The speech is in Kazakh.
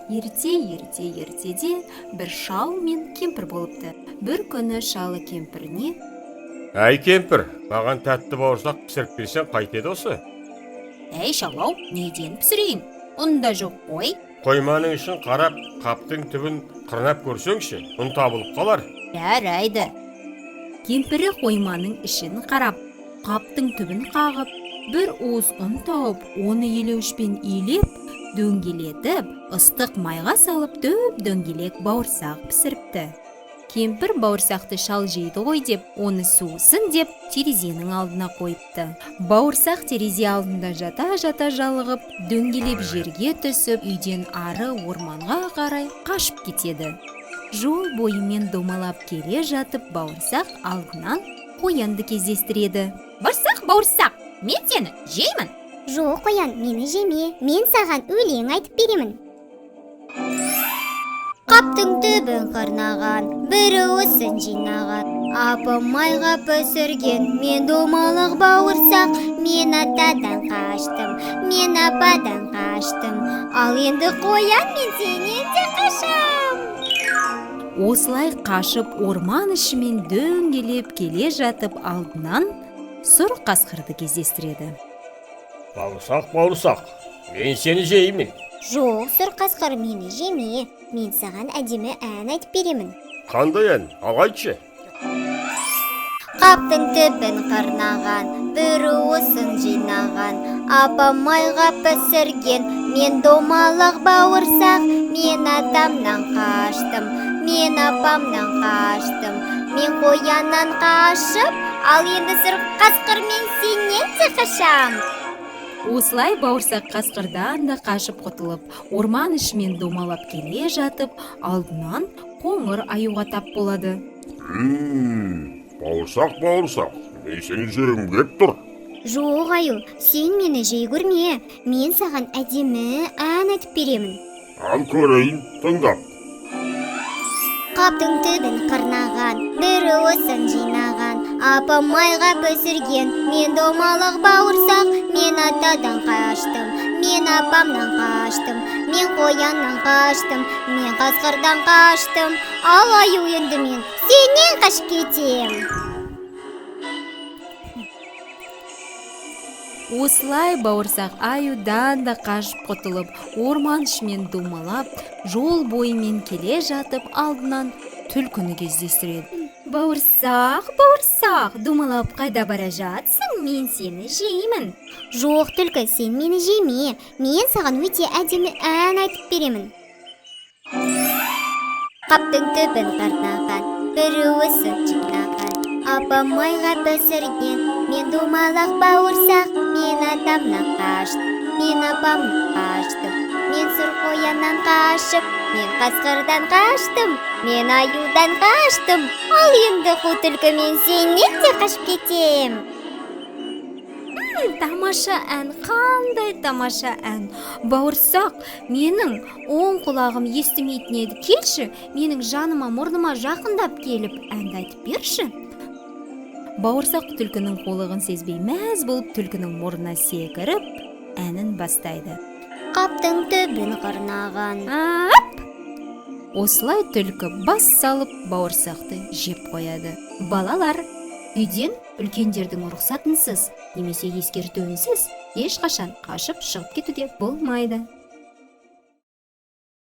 Ерте, ерте, ертеде бір шал мен кемпір болыпты. Бір күні шалы кемпіріне: Әй, кемпір, маған тәтті бауырсақ пісіріп берсең қайтеді осы? Әй, шал-ау, неден пісірейін? Ұн да жоқ қой. Қойманың ішін қарап, қаптың түбін қырнап көрсеңші, ұн табылып қалар. Жарайды. Кемпірі қойманың ішін қарап, қаптың түбін қағып, бір уыс ұн тауып, оны елеуішпен илеп, дөңгелетіп, ыстық майға салып, дөп дөңгелек бауырсақ пісіріпті. Кемпір бауырсақты шал жейді ғой деп, оны суысын деп терезенің алдына қойыпты. Бауырсақ терезе алдында жата-жата жалығып, дөңгелеп жерге түсіп, үйден ары орманға қарай қашып кетеді. Жол бойымен домалап келе жатып, бауырсақ алдынан қоянды кездестіреді. Бауырсақ, бауырсақ, мен сені жеймін. Жоқ, қоян, мені жеме, мен саған өлең айтып беремін. Қаптың түбін қырнаған, бір уысын жинаған, апам майға пісірген мен домалақ бауырсақ. Мен атадан қаштым, мен ападан қаштым, ал енді, қоян, мен сенен де қашам. Осылай қашып, орман ішімен дөңгелеп келе жатып, алдынан сұр қасқырды кездестіреді. Бауырсақ, бауырсақ, мен сені жеймін. Жоқ, сұр қасқыр, мені жеме, мен саған әдемі ән айтып беремін. Қандай ән? Ал айтшы. Қаптың түбін қырнаған, бір уысын жинаған, апам майға пісірген мен домалақ бауырсақ. Мен атамнан қаштым, мен апамнан қаштым, мен қояннан қашып, ал енді, сұр қасқыр, мен сенен де қашам. Осылай бауырсақ қасқырдан да қашып құтылып, орман ішімен домалап келе жатып, алдынан қоңыр аюға тап болады. Бауырсақ, бауырсақ, мен сені жегім келіп тұр. Жоқ, аю, сен мені жей көрме, мен саған әдемі ән айтып беремін. Ал көрейін, тыңдап. Қаптың түбін қырнаған, бір уысын жинаған, апам майға пісірген мен домалақ бауырсақ. Мен атадан қаштым, мен апамнан қаштым, мен қояннан қаштым, мен қасқырдан қаштым, ал, аю, енді мен сенен қашып кетем. Осылай бауырсақ аюдан да қашып құтылып, орман ішімен домалап, жол бойымен келе жатып, алдынан түлкіні кездестіреді. Бауырсақ, бауырсақ, домалап қайда бара жатсың? Мен сені жеймін. Жоқ, түлкі, сен мені жеме, мен саған өте әдемі ән айтып беремін. Қаптың түбін қырнаған, бір уысын жинаған, апам майға пісірген мен домалақ бауырсақ. Мен атамнан қаштым, мен апамнан қаштым, мен сұр қояннан қашып, мен қасқырдан қаштым, мен аюдан қаштым, ал енді, қу түлкі, мен сенен де қашып кетем. Тамаша ән, қандай тамаша ән! Бауырсақ, менің оң құлағым естімейтін еді, келші, менің жаныма, мұрныма жақындап келіп, әнді айтып берші. Бауырсақ түлкінің қулығын сезбей, мәз болып, түлкінің мұрнына секіріп, әнін бастайды. Қаптың түбін қырнаған. Ап! Осылай түлкі бас салып, бауырсақты жеп қояды. Балалар, үйден үлкендердің рұқсатынсыз немесе ескертуінсіз ешқашан қашып шығып кетуге болмайды.